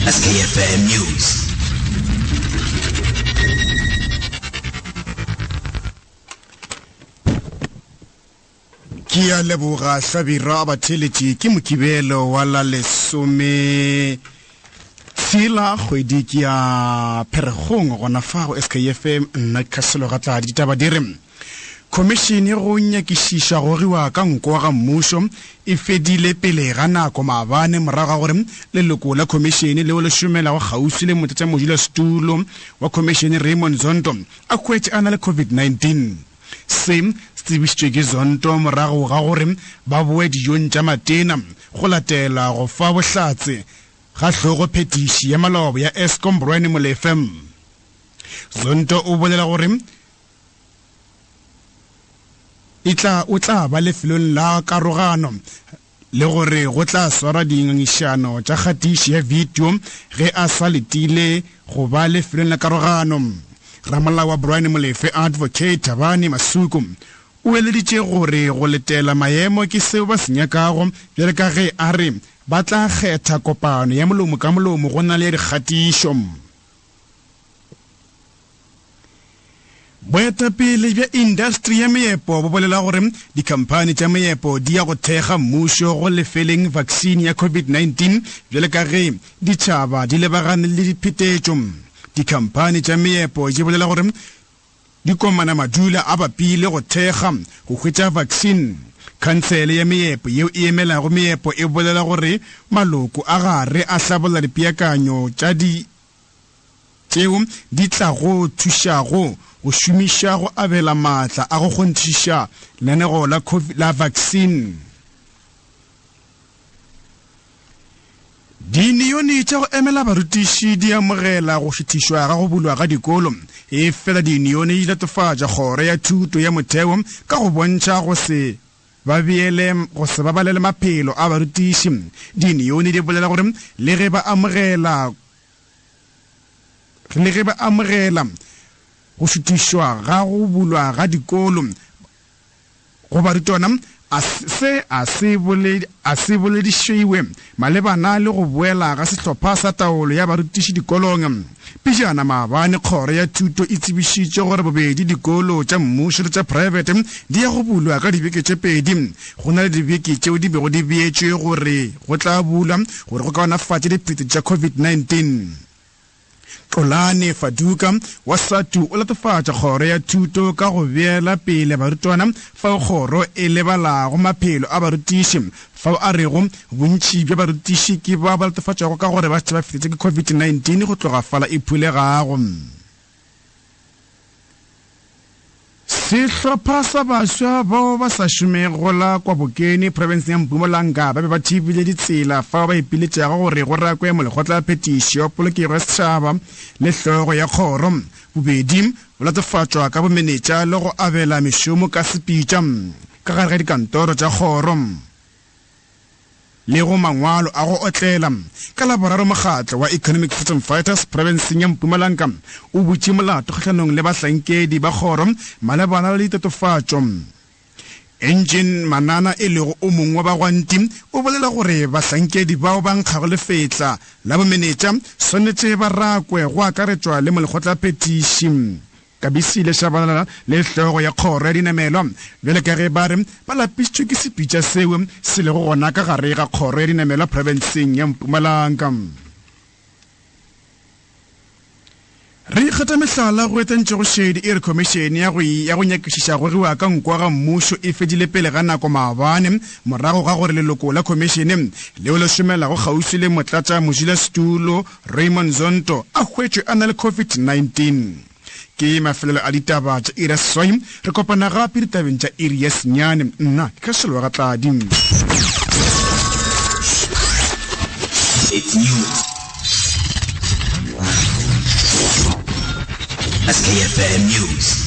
SKFM News. Ke a leboga Hlabirwa a batheeletši ke Mokibelo wa la lesome tshela kgwedi ke ya Pherekgong gona fa go SKFM nna Khaselo Gatladi ditaba di re Khomišene go nyakišiša go giwa ka nko ga mmušo e fedile pele ga nako maabane morago ga gore leloko la khomišene leo le šomelago kgauswi le motlatšamodulasetulo wa khomišene Raymond Zondo a hwetše a na le COVID-19. Se se tsebišitšwe ke Zondo morago ga gore ba boe dijong tša matena go latela go fa bohlatse ga hlogo phetiši ya maloba ya Eskom Brian Molefe. Zondo o bolela gore e tla o tla ba lefelong la karogano le gore go tla swarwa dingangišano tša kgatišo ya video ge a sa letile go ba lefelong la karogano. Ramolao wa Brian Molefe, Advocate Thabani Masuku, o eleditše gore go letela maemo ke seo ba se nyakago bjale ka ge a re ba tla kgetha kopano ya molomo ka molomo go na le ya dikgatišo. Boetapele bja indastri ya meepo bo bolela gore dikhamphani tša meepo di ya go thekga mmušo go lefeleng vaksini ya COVID-19 bjale ka ge ditšhaba di lebagane le diphetetšo. Dikhamphani tša meepo di bolela gore di komana madula a bapile go thekga go hwetša vaksini. Khansele ya meepo yeo e emelago meepo e bolela gore maloko a gare a hlabolla dipeakanyo tša di tšeo di tlago thušago go šomiša go abela maatla a go kgonthišiša lenanego la, la vaccine. Diyunione tša go emela barutiši di amogela go šuthišwa ga go bulwa ga dikolo, efela diyunione di latofatša kgoro ya thuto ya motheo ka go bontšha go se ba beele go se babalele maphelo a barutiši. Diyunione di bolela gore le ge ba amogela le ge ba amogela go šuthišwa ga go bulwa ga dikolo go barutwana, a se a se a se boledišiwe malebana le go boela ga sehlopha sa taolo ya barutiši dikolong. Pejana maabane kgoro ya thuto e tsebišitše gore bobedi dikolo tša mmušo le tša praebete di ya go bulwa ka dibeke tše pedi. Go na le dibeke tšeo di bego di beetšwe gore go tla bulwa gore go kaonafatše diphetho tša COVID-19. Xolani Faduka wa SADTU o latofatša kgoro ya thuto ka go beela pele barutwana fao kgoro e lebalago maphelo a barutiši, fao a rego bontši bja barutiši ke bao ba latofatšwago ka gore ba šetše ba fetetše ke COVID-19 go tloga fala e phulegago. Sehlopha sa baswa bao ba sa šomego la kwa Bokeni, profenseng ya Mpumalanga, ba be ba thibile ditsela fao ba ipiletšago gore go rakwe molekgotla-phetiši wa polokego ya setšhaba le hlogo ya kgoro. Bobedi bo latofatšwa ka bomenetša le go abela mešomo ka sepitša ka gare ga dikantoro tša kgoro. le go mangwalo a go otlela. Ka Laboraro mokgatlo wa Economic Freedom Fighters profenseng ya Mpumalanga o butše molato kgahlanong le bahlankedi ba kgoro malebana le ditatofatšo. Engine Manana e lego o mongwe wa bagwanti o bolela gore bahlankedi bao ba nkgago lefetla la bomenetša swanetše ba rakwe go akaretšwa le molekgotlaphethiši. Kabisile Shabalala le hlogo ya kgoro ya dinamelwa bjale ka ge ba re ba lapišitšwe ke sepitša seo se lego gona ka gare ga kgoro ya dinamelwa profenseng ya Mpumalanga. Re ikgetha mehlala go etantšego šedi e re khomišene ya go ya go nyakišiša go giwa ka nko ga mmušo e fedile pele ga nako maabane morago ga gore leloko la khomišene leo le šomelago kgauswi le motlatša modulasetulo Raymond Zondo a hwetšwe a na le COVID-19. Ke mafelelo a ditaba tša iri ya seswai. Re kopana gape ditabeng tša iri ya senyane. Nna ke Kashelo wa Gatladi. It's news. SKFM News.